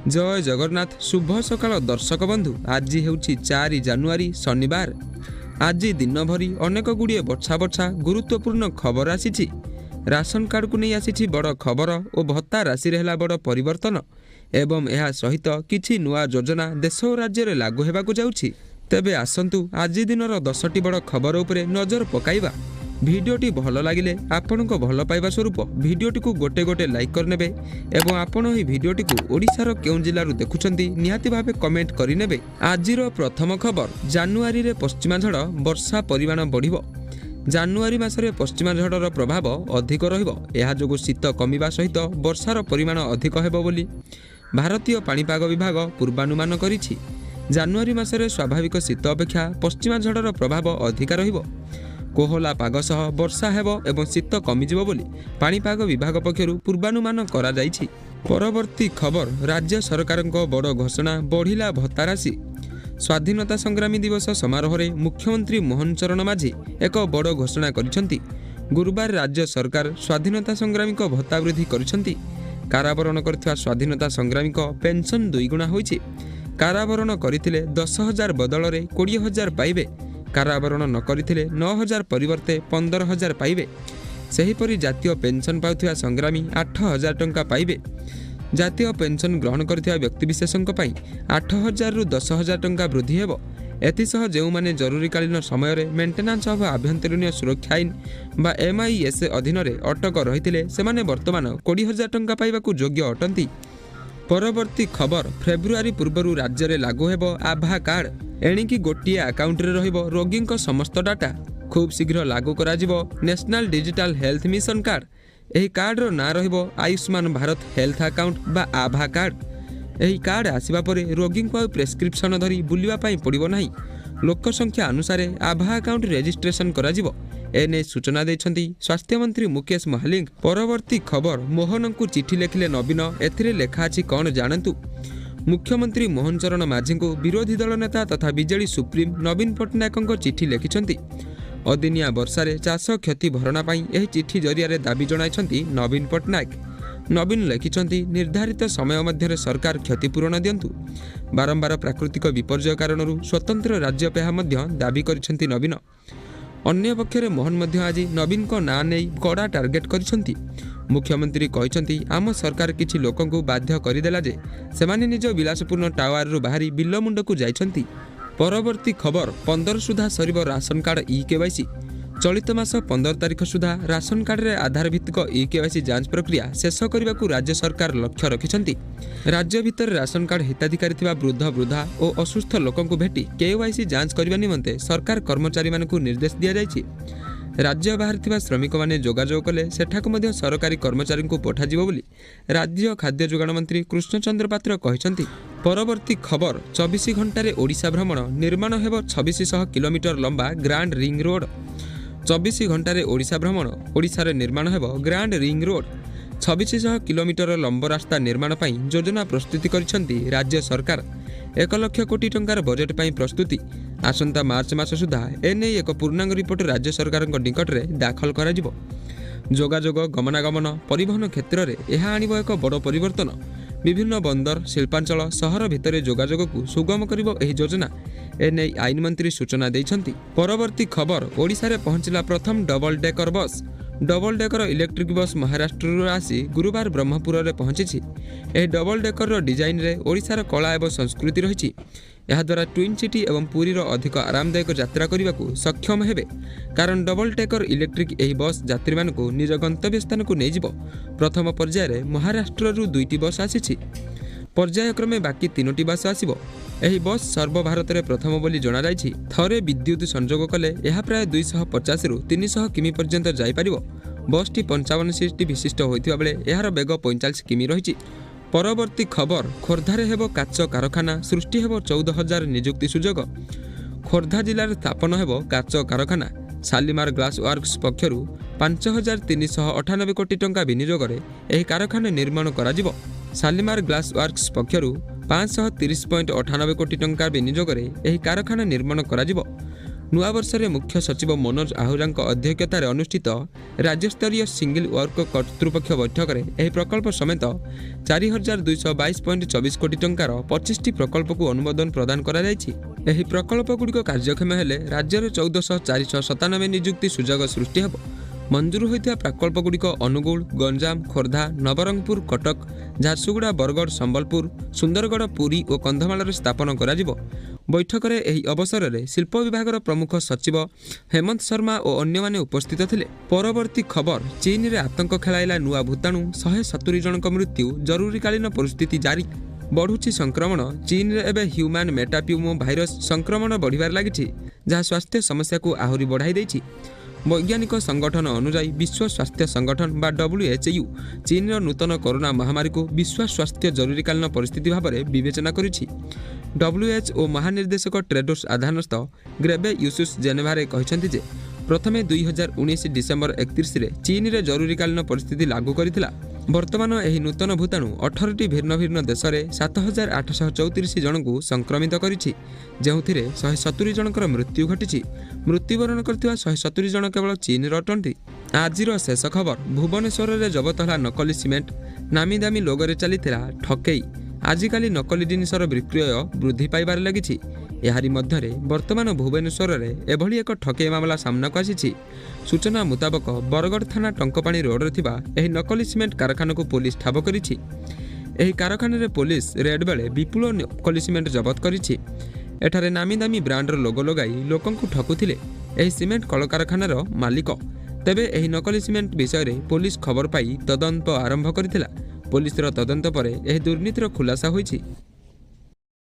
ଜୟ ଜଗନ୍ନାଥ। ଶୁଭ ସକାଳ ଦର୍ଶକ ବନ୍ଧୁ। ଆଜି ହେଉଛି 4 ଜାନୁଆରୀ, ଶନିବାର। ଆଜି ଦିନଭରି ଅନେକ ଗୁଡ଼ିଏ ବଛା ବଛା ଗୁରୁତ୍ୱପୂର୍ଣ୍ଣ ଖବର ଆସିଛି। ରାସନ କାର୍ଡ଼କୁ ନେଇ ଆସିଛି ବଡ଼ ଖବର ଓ ଭତ୍ତା ରାଶିରେ ହେଲା ବଡ଼ ପରିବର୍ତ୍ତନ ଏବଂ ଏହା ସହିତ କିଛି ନୂଆ ଯୋଜନା ଦେଶ ଓ ରାଜ୍ୟରେ ଲାଗୁ ହେବାକୁ ଯାଉଛି। ତେବେ ଆସନ୍ତୁ ଆଜି ଦିନର 10ଟି ବଡ଼ ଖବର ଉପରେ ନଜର ପକାଇବା। ଭିଡ଼ିଓଟି ଭଲ ଲାଗିଲେ ଆପଣଙ୍କ ଭଲ ପାଇବା ସ୍ୱରୂପ ଭିଡ଼ିଓଟିକୁ ଗୋଟେ ଗୋଟେ ଲାଇକ୍ କରିନେବେ ଏବଂ ଆପଣ ଏହି ଭିଡ଼ିଓଟିକୁ ଓଡ଼ିଶାର କେଉଁ ଜିଲ୍ଲାରୁ ଦେଖୁଛନ୍ତି ନିହାତି ଭାବେ କମେଣ୍ଟ କରିନେବେ। ଆଜିର ପ୍ରଥମ ଖବର, ଜାନୁଆରୀରେ ପଶ୍ଚିମା ଝଡ଼, ବର୍ଷା ପରିମାଣ ବଢ଼ିବ। ଜାନୁଆରୀ ମାସରେ ପଶ୍ଚିମା ଝଡ଼ର ପ୍ରଭାବ ଅଧିକ ରହିବ। ଏହା ଯୋଗୁଁ ଶୀତ କମିବା ସହିତ ବର୍ଷାର ପରିମାଣ ଅଧିକ ହେବ ବୋଲି ଭାରତୀୟ ପାଣିପାଗ ବିଭାଗ ପୂର୍ବାନୁମାନ କରିଛି। ଜାନୁଆରୀ ମାସରେ ସ୍ୱାଭାବିକ ଶୀତ ଅପେକ୍ଷା ପଶ୍ଚିମା ଝଡ଼ର ପ୍ରଭାବ ଅଧିକା ରହିବ। କୋହଲା ପାଗ ସହ ବର୍ଷା ହେବ ଏବଂ ଶୀତ କମିଯିବ ବୋଲି ପାଣିପାଗ ବିଭାଗ ପକ୍ଷରୁ ପୂର୍ବାନୁମାନ କରାଯାଇଛି। ପରବର୍ତ୍ତୀ ଖବର, ରାଜ୍ୟ ସରକାରଙ୍କ ବଡ଼ ଘୋଷଣା, ବଢ଼ିଲା ଭତ୍ତା ରାଶି। ସ୍ୱାଧୀନତା ସଂଗ୍ରାମୀ ଦିବସ ସମାରୋହରେ ମୁଖ୍ୟମନ୍ତ୍ରୀ ମୋହନ ଚରଣ ମାଝୀ ଏକ ବଡ଼ ଘୋଷଣା କରିଛନ୍ତି। ଗୁରୁବାର ରାଜ୍ୟ ସରକାର ସ୍ୱାଧୀନତା ସଂଗ୍ରାମୀଙ୍କ ଭତ୍ତା ବୃଦ୍ଧି କରିଛନ୍ତି। କାରାବରଣ କରିଥିବା ସ୍ୱାଧୀନତା ସଂଗ୍ରାମୀଙ୍କ ପେନ୍ସନ୍ ଦୁଇଗୁଣା ହୋଇଛି। କାରାବରଣ କରିଥିଲେ 10,000 ବଦଳରେ 20,000 ପାଇବେ। କାରାବରଣ ନ କରିଥିଲେ 9,000 ପରିବର୍ତ୍ତେ 15,000 ପାଇବେ। ସେହିପରି ଜାତୀୟ ପେନ୍ସନ୍ ପାଉଥିବା ସଂଗ୍ରାମୀ 8,000 ଟଙ୍କା ପାଇବେ। ଜାତୀୟ ପେନ୍ସନ୍ ଗ୍ରହଣ କରିଥିବା ବ୍ୟକ୍ତିବିଶେଷଙ୍କ ପାଇଁ 8,000ରୁ 10,000 ଟଙ୍କା ବୃଦ୍ଧି ହେବ। ଏଥିସହ ଯେଉଁମାନେ ଜରୁରୀକାଳୀନ ସମୟରେ ମେଣ୍ଟେନାନ୍ସ ଅଫ୍ ଆଭ୍ୟନ୍ତରୀଣ ସୁରକ୍ଷା ଆଇନ ବା ଏମ୍ଆଇଏସ୍ ଅଧୀନରେ ଅଟକ ରହିଥିଲେ, ସେମାନେ ବର୍ତ୍ତମାନ 20,000 ଟଙ୍କା ପାଇବାକୁ ଯୋଗ୍ୟ ଅଟନ୍ତି। ପରବର୍ତ୍ତୀ ଖବର, ଫେବୃଆରୀ ପୂର୍ବରୁ ରାଜ୍ୟରେ ଲାଗୁ ହେବ ଆଭା କାର୍ଡ। ଏଣିକି ଗୋଟିଏ ଆକାଉଣ୍ଟରେ ରହିବ ରୋଗୀଙ୍କ ସମସ୍ତ ଡାଟା। ଖୁବ୍ ଶୀଘ୍ର ଲାଗୁ କରାଯିବ national digital health mission card. ଏହି କାର୍ଡର ନାଁ ରହିବ ଆୟୁଷ୍ମାନ ଭାରତ ହେଲ୍ଥ ଆକାଉଣ୍ଟ ବା ଆଭା କାର୍ଡ। ଏହି କାର୍ଡ ଆସିବା ପରେ ରୋଗୀଙ୍କୁ ଆଉ ପ୍ରେସ୍କ୍ରିପ୍ସନ ଧରି ବୁଲିବା ପାଇଁ ପଡ଼ିବ ନାହିଁ। ଲୋକ ସଂଖ୍ୟା ଅନୁସାରେ ଆଭା ଆକାଉଣ୍ଟ ରେଜିଷ୍ଟ୍ରେସନ କରାଯିବ। ଏନେଇ ସୂଚନା ଦେଇଛନ୍ତି ସ୍ୱାସ୍ଥ୍ୟମନ୍ତ୍ରୀ ମୁକେଶ ମହାଲିଙ୍ଗ। ପରବର୍ତ୍ତୀ ଖବର, ମୋହନଙ୍କୁ ଚିଠି ଲେଖିଲେ ନବୀନ, ଏଥିରେ ଲେଖା ଅଛି କ'ଣ ଜାଣନ୍ତୁ। ମୁଖ୍ୟମନ୍ତ୍ରୀ ମୋହନ ଚରଣ ମାଝୀଙ୍କୁ ବିରୋଧୀ ଦଳ ନେତା ତଥା ବିଜେଡି ସୁପ୍ରିମ ନବୀନ ପଟ୍ଟନାୟକଙ୍କ ଚିଠି ଲେଖିଛନ୍ତି। ଅଦିନିଆ ବର୍ଷାରେ ଚାଷ କ୍ଷତି ଭରଣା ପାଇଁ ଏହି ଚିଠି ଜରିଆରେ ଦାବି ଜଣାଇଛନ୍ତି ନବୀନ ପଟ୍ଟନାୟକ। ନବୀନ ଲେଖିଛନ୍ତି, ନିର୍ଦ୍ଧାରିତ ସମୟ ମଧ୍ୟରେ ସରକାର କ୍ଷତିପୂରଣ ଦିଅନ୍ତୁ। ବାରମ୍ବାର ପ୍ରାକୃତିକ ବିପର୍ଯ୍ୟୟ କାରଣରୁ ସ୍ୱତନ୍ତ୍ର ରାଜ୍ୟ ପାହ୍ୟା ମଧ୍ୟ ଦାବି କରିଛନ୍ତି ନବୀନ। ଅନ୍ୟପକ୍ଷରେ ମୋହନ ମଧ୍ୟ ଆଜି ନବୀନଙ୍କ ନାଁ ନେଇ କଡ଼ା ଟାର୍ଗେଟ୍ କରିଛନ୍ତି। ମୁଖ୍ୟମନ୍ତ୍ରୀ କହିଛନ୍ତି, ଆମ ସରକାର କିଛି ଲୋକଙ୍କୁ ବାଧ୍ୟ କରିଦେଲା ଯେ ସେମାନେ ନିଜ ବିଳାସପୂର୍ଣ୍ଣ ଟାୱାରରୁ ବାହାରି ବିଲ ମୁଣ୍ଡକୁ ଯାଇଛନ୍ତି। ପରବର୍ତ୍ତୀ ଖବର, 15 ସୁଦ୍ଧା ସରିବ ରାସନ କାର୍ଡ ଇ କେୱାଇସି। ଚଳିତ ମାସ 15 ତାରିଖ ସୁଦ୍ଧା ରାସନ କାର୍ଡରେ ଆଧାର ଭିତ୍ତିକ ଇ କେୱାଇସି ଯାଞ୍ଚ ପ୍ରକ୍ରିୟା ଶେଷ କରିବାକୁ ରାଜ୍ୟ ସରକାର ଲକ୍ଷ୍ୟ ରଖିଛନ୍ତି। ରାଜ୍ୟ ଭିତରେ ରାସନ କାର୍ଡ ହିତାଧିକାରୀ ଥିବା ବୃଦ୍ଧ, ବୃଦ୍ଧା ଓ ଅସୁସ୍ଥ ଲୋକଙ୍କୁ ଭେଟି କେୱାଇସି ଯାଞ୍ଚ କରିବା ନିମନ୍ତେ ସରକାର କର୍ମଚାରୀମାନଙ୍କୁ ନିର୍ଦ୍ଦେଶ ଦିଆଯାଇଛି। ରାଜ୍ୟ ବାହାରେ ଥିବା ଶ୍ରମିକମାନେ ଯୋଗାଯୋଗ କଲେ ସେଠାକୁ ମଧ୍ୟ ସରକାରୀ କର୍ମଚାରୀଙ୍କୁ ପଠାଯିବ ବୋଲି ରାଜ୍ୟ ଖାଦ୍ୟ ଯୋଗାଣ ମନ୍ତ୍ରୀ କୃଷ୍ଣଚନ୍ଦ୍ର ପାତ୍ର କହିଛନ୍ତି। ପରବର୍ତ୍ତୀ ଖବର, 24 ଘଣ୍ଟାରେ ଓଡ଼ିଶା ଭ୍ରମଣ, ନିର୍ମାଣ ହେବ 2600 କିଲୋମିଟର ଲମ୍ବା ଗ୍ରାଣ୍ଡ ରିଙ୍ଗ ରୋଡ୍। 24 ଘଣ୍ଟାରେ ଓଡ଼ିଶା ଭ୍ରମଣ, ଓଡ଼ିଶାରେ ନିର୍ମାଣ ହେବ ଗ୍ରାଣ୍ଡ ରିଙ୍ଗ ରୋଡ୍। 2600 କିଲୋମିଟର ଲମ୍ବ ରାସ୍ତା ନିର୍ମାଣ ପାଇଁ ଯୋଜନା ପ୍ରସ୍ତୁତି କରିଛନ୍ତି ରାଜ୍ୟ ସରକାର। 1 ଲକ୍ଷ କୋଟି ଟଙ୍କାର ବଜେଟ୍ ପାଇଁ ପ୍ରସ୍ତୁତି। ଆସନ୍ତା ମାର୍ଚ୍ଚ ମାସ ସୁଦ୍ଧା ଏନେଇ ଏକ ପୂର୍ଣ୍ଣାଙ୍ଗ ରିପୋର୍ଟ ରାଜ୍ୟ ସରକାରଙ୍କ ନିକଟରେ ଦାଖଲ କରାଯିବ। ଯୋଗାଯୋଗ, ଗମନାଗମନ, ପରିବହନ କ୍ଷେତ୍ରରେ ଏହା ଆଣିବ ଏକ ବଡ଼ ପରିବର୍ତ୍ତନ। ବିଭିନ୍ନ ବନ୍ଦର, ଶିଳ୍ପାଞ୍ଚଳ, ସହର ଭିତରେ ଯୋଗାଯୋଗକୁ ସୁଗମ କରିବ ଏହି ଯୋଜନା। ଏନେଇ ଆଇନ ମନ୍ତ୍ରୀ ସୂଚନା ଦେଇଛନ୍ତି। ପରବର୍ତ୍ତୀ ଖବର, ଓଡ଼ିଶାରେ ପହଞ୍ଚିଲା ପ୍ରଥମ double decker bus. Double decker electric bus ମହାରାଷ୍ଟ୍ରରୁ ଆସି ଗୁରୁବାର ବ୍ରହ୍ମପୁରରେ ପହଞ୍ଚିଛି। ଏହି ଡବଲ ଡେକରର ଡିଜାଇନରେ ଓଡ଼ିଶାର କଳା ଏବଂ ସଂସ୍କୃତି ରହିଛି। ଏହାଦ୍ୱାରା ଟ୍ୱିନ୍ ସିଟି ଏବଂ ପୁରୀର ଅଧିକ ଆରାମଦାୟକ ଯାତ୍ରା କରିବାକୁ ସକ୍ଷମ ହେବେ, କାରଣ ଡବଲ ଡେକର ଇଲେକ୍ଟ୍ରିକ୍ ଏହି ବସ୍ ଯାତ୍ରୀମାନଙ୍କୁ ନିଜ ଗନ୍ତବ୍ୟ ସ୍ଥାନକୁ ନେଇଯିବ। ପ୍ରଥମ ପର୍ଯ୍ୟାୟରେ ମହାରାଷ୍ଟ୍ରରୁ 2ଟି ବସ୍ ଆସିଛି। ପର୍ଯ୍ୟାୟକ୍ରମେ ବାକି 3ଟି ବସ୍ ଆସିବ। ଏହି ବସ୍ ସର୍ବଭାରତରେ ପ୍ରଥମ ବୋଲି ଜଣାଯାଇଛି। ଥରେ ବିଦ୍ୟୁତ ସଂଯୋଗ କଲେ ଏହା ପ୍ରାୟ 250ରୁ 300 କିମି ପର୍ଯ୍ୟନ୍ତ ଯାଇପାରିବ। ବସ୍ଟି 55 ସିଟ୍ ବିଶିଷ୍ଟ ହୋଇଥିବା ବେଳେ ଏହାର ବେଗ 45 କିମି ରହିଛି। ପରବର୍ତ୍ତୀ ଖବର, ଖୋର୍ଦ୍ଧାରେ ହେବ କାଚ କାରଖାନା, ସୃଷ୍ଟି ହେବ 14,000 ନିଯୁକ୍ତି ସୁଯୋଗ। ଖୋର୍ଦ୍ଧା ଜିଲ୍ଲାରେ ସ୍ଥାପନ ହେବ କାଚ କାରଖାନା। ଶାଲିମାର ଗ୍ଲାସ୍ ୱାର୍କସ୍ ପକ୍ଷରୁ 5,398 କୋଟି ଟଙ୍କା ବିନିଯୋଗରେ ଏହି କାରଖାନା ନିର୍ମାଣ କରାଯିବ। ଶାଲିମାର ଗ୍ଲାସ୍ ୱାର୍କସ୍ ପକ୍ଷରୁ 530.98 କୋଟି ଟଙ୍କା ବିନିଯୋଗରେ ଏହି କାରଖାନା ନିର୍ମାଣ କରାଯିବ। ନୂଆବର୍ଷରେ ମୁଖ୍ୟ ସଚିବ ମନୋଜ ଆହୁଜାଙ୍କ ଅଧ୍ୟକ୍ଷତାରେ ଅନୁଷ୍ଠିତ ରାଜ୍ୟସ୍ତରୀୟ ସିଙ୍ଗିଲ୍ ୱାର୍କ କର୍ତ୍ତୃପକ୍ଷ ବୈଠକରେ ଏହି ପ୍ରକଳ୍ପ ସମେତ 4222.24 କୋଟି ଟଙ୍କାର 25ଟି ପ୍ରକଳ୍ପକୁ ଅନୁମୋଦନ ପ୍ରଦାନ କରାଯାଇଛି। ଏହି ପ୍ରକଳ୍ପଗୁଡ଼ିକ କାର୍ଯ୍ୟକ୍ଷମ ହେଲେ ରାଜ୍ୟରେ 14,497 ନିଯୁକ୍ତି ସୁଯୋଗ ସୃଷ୍ଟି ହେବ। ମଞ୍ଜୁର ହୋଇଥିବା ପ୍ରକଳ୍ପଗୁଡ଼ିକ ଅନୁଗୁଳ, ଗଞ୍ଜାମ, ଖୋର୍ଦ୍ଧା, ନବରଙ୍ଗପୁର, କଟକ, ଝାରସୁଗୁଡ଼ା, ବରଗଡ଼, ସମ୍ବଲପୁର, ସୁନ୍ଦରଗଡ଼, ପୁରୀ ଓ କନ୍ଧମାଳରେ ସ୍ଥାପନ କରାଯିବ। ବୈଠକରେ ଏହି ଅବସରରେ ଶିଳ୍ପ ବିଭାଗର ପ୍ରମୁଖ ସଚିବ ହେମନ୍ତ ଶର୍ମା ଓ ଅନ୍ୟମାନେ ଉପସ୍ଥିତ ଥିଲେ। ପରବର୍ତ୍ତୀ ଖବର, ଚୀନରେ ଆତଙ୍କ ଖେଳାଇଲା ନୂଆ ଭୂତାଣୁ, 170 ଜଣଙ୍କ ମୃତ୍ୟୁ, ଜରୁରୀକାଳୀନ ପରିସ୍ଥିତି ଜାରି। ବଢ଼ୁଛି ସଂକ୍ରମଣ। ଚୀନରେ ଏବେ ହ୍ୟୁମାନ୍ ମେଟାପ୍ୟୁମୋ ଭାଇରସ ସଂକ୍ରମଣ ବଢ଼ିବାରେ ଲାଗିଛି, ଯାହା ସ୍ୱାସ୍ଥ୍ୟ ସମସ୍ୟାକୁ ଆହୁରି ବଢ଼ାଇ ଦେଇଛି। ବୈଜ୍ଞାନିକ ସଂଗଠନ ଅନୁଯାୟୀ ବିଶ୍ୱ ସ୍ୱାସ୍ଥ୍ୟ ସଂଗଠନ ବା WHO ଚୀନର ନୂତନ କରୋନା ମହାମାରୀକୁ ବିଶ୍ୱ ସ୍ୱାସ୍ଥ୍ୟ ଜରୁରୀକାଳୀନ ପରିସ୍ଥିତି ଭାବରେ ବିବେଚନା କରିଛି। WHO ମହାନିର୍ଦ୍ଦେଶକ ଟ୍ରେଡୋସ୍ ଆଧାନସ୍ଥ ଗ୍ରେବେ ୟୁସୁସ୍ ଜେନେଭାରେ କହିଛନ୍ତି ଯେ ପ୍ରଥମେ 2019 ଡିସେମ୍ବର 31ରେ ଚୀନରେ ଜରୁରୀକାଳୀନ ପରିସ୍ଥିତି ଲାଗୁ କରିଥିଲା। ବର୍ତ୍ତମାନ ଏହି ନୂତନ ଭୂତାଣୁ 18ଟି ଭିନ୍ନ ଭିନ୍ନ ଦେଶରେ 7834 ଜଣଙ୍କୁ ସଂକ୍ରମିତ କରିଛି, ଯେଉଁଥିରେ 170 ଜଣଙ୍କର ମୃତ୍ୟୁ ଘଟିଛି। ମୃତ୍ୟୁବରଣ କରିଥିବା 170 ଜଣ କେବଳ ଚୀନର ଅଟନ୍ତି। ଆଜିର ଶେଷ ଖବର, ଭୁବନେଶ୍ୱରରେ ଜବତ ହେଲା ନକଲି ସିମେଣ୍ଟ, ନାମୀ ଦାମୀ ଲୋଗରେ ଚାଲିଥିଲା ଠକେଇ। ଆଜିକାଲି ନକଲି ଜିନିଷର ବିକ୍ରୟ ବୃଦ୍ଧି ପାଇବାରେ ଲାଗିଛି। ଏହାରି ମଧ୍ୟରେ ବର୍ତ୍ତମାନ ଭୁବନେଶ୍ୱରରେ ଏଭଳି ଏକ ଠକେଇ ମାମଲା ସାମ୍ନାକୁ ଆସିଛି। ସୂଚନା ମୁତାବକ ବରଗଡ଼ ଥାନା ଟଙ୍କପାଣି ରୋଡରେ ଥିବା ଏହି ନକଲି ସିମେଣ୍ଟ କାରଖାନାକୁ ପୋଲିସ ଠାବ କରିଛି। ଏହି କାରଖାନାରେ ପୋଲିସ ରେଡ୍ ବେଳେ ବିପୁଳ ନକଲି ସିମେଣ୍ଟ ଜବତ କରିଛି। ଏଠାରେ ନାମୀ ଦାମୀ ବ୍ରାଣ୍ଡର ଲୋଗୋ ଲଗାଇ ଲୋକଙ୍କୁ ଠକୁଥିଲେ ଏହି ସିମେଣ୍ଟ କଳକାରଖାନାର ମାଲିକ। ତେବେ ଏହି ନକଲି ସିମେଣ୍ଟ ବିଷୟରେ ପୋଲିସ ଖବର ପାଇ ତଦନ୍ତ ଆରମ୍ଭ କରିଥିଲା। ପୋଲିସର ତଦନ୍ତ ପରେ ଏହି ଦୁର୍ନୀତିର ଖୁଲାସା ହୋଇଛି।